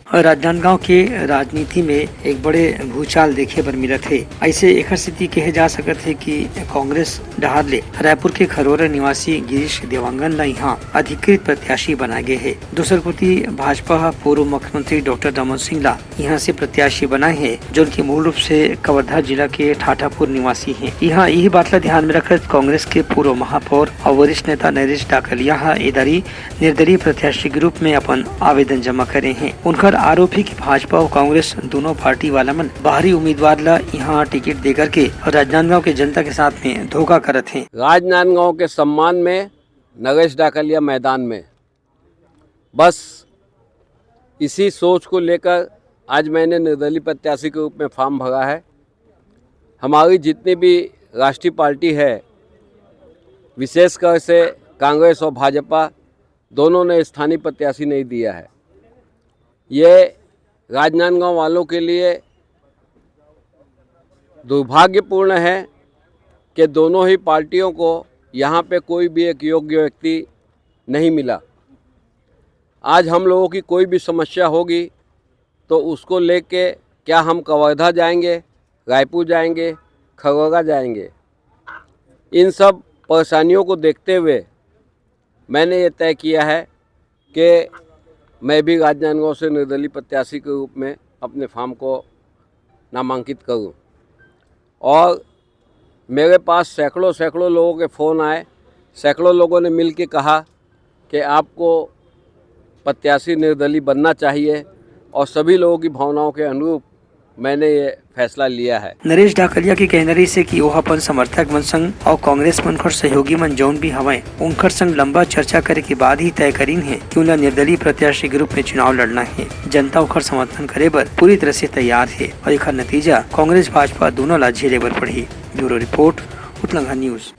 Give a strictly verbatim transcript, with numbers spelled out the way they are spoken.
राजनांदगांव के राजनीति में एक बड़े भूचाल देखे बर मिलत हे। अइसे एखर सेती कहे जा सकत हे कि कांग्रेस डहार ले रायपुर के खरोरा निवासी गिरीश देवांगन ला इहां अधिकृत प्रत्याशी बनाए गे हे। दूसर कोति भाजपा ह पूर्व मुख्यमंत्री डॉक्टर रमन सिंह ला इहां से प्रत्याशी बनाए हे, जोन की मूल रूप से कवर्धा जिला के ठाठापुर निवासी हे। इहां इही बात ला ध्यान में रखत कांग्रेस के पूर्व महापौर और वरिष्ठ नेता नरेश डाकलिया ह ए दारी निर्दलीय प्रत्याशी के रूप में अपन आवेदन जमा करे हे। उनकर आरोप हे कि भाजपा और कांग्रेस दोनों पार्टी वाला मन बाहरी उम्मीदवार ला इहां टिकट दे करके राजनांदगांव के जनता के साथ में धोखा करत हे। राजनांदगांव के सम्मान में नरेश डाकलिया मैदान में, बस इसी सोच को लेकर आज मैंने निर्दलीय प्रत्याशी के रूप में फॉर्म भरा है। हमारी जितनी भी राष्ट्रीय पार्टी है, विशेषकर से कांग्रेस और भाजपा, दोनों ने स्थानीय प्रत्याशी नहीं दिया है। ये राजनांदगांव वालों के लिए दुर्भाग्यपूर्ण है कि दोनों ही पार्टियों को यहाँ पे कोई भी एक योग्य व्यक्ति नहीं मिला। आज हम लोगों की कोई भी समस्या होगी तो उसको लेके क्या हम कवर्धा जाएंगे, रायपुर जाएंगे, खगोगा जाएंगे, इन सब परेशानियों को देखते हुए मैंने ये तय किया है कि मैं भी राजनांदगांव से निर्दलीय प्रत्याशी के रूप में अपने फॉर्म को नामांकित करूं। और मेरे पास सैकड़ों सैकड़ों लोगों के फ़ोन आए, सैकड़ों लोगों ने मिल के कहा कि आपको प्रत्याशी निर्दलीय बनना चाहिए और सभी लोगों की भावनाओं के अनुरूप मैंने ये फैसला लिया है। नरेश डाकलिया के कहना रहिस हे कि ओह अपन समर्थक मन संग और कांग्रेस मन कर सहयोगी मन जौन भी हवय, उनकर संग लंबा चर्चा करे के बाद ही तय करिन हे कि उनला निर्दलीय प्रत्याशी के रूप में चुनाव लड़ना हे। जनता ओकर समर्थन करे बर पूरी तरह से तैयार हे और एकर नतीजा कांग्रेस भाजपा दोनों ला झेले बर पड़ही। Bureau report, Utlangha news.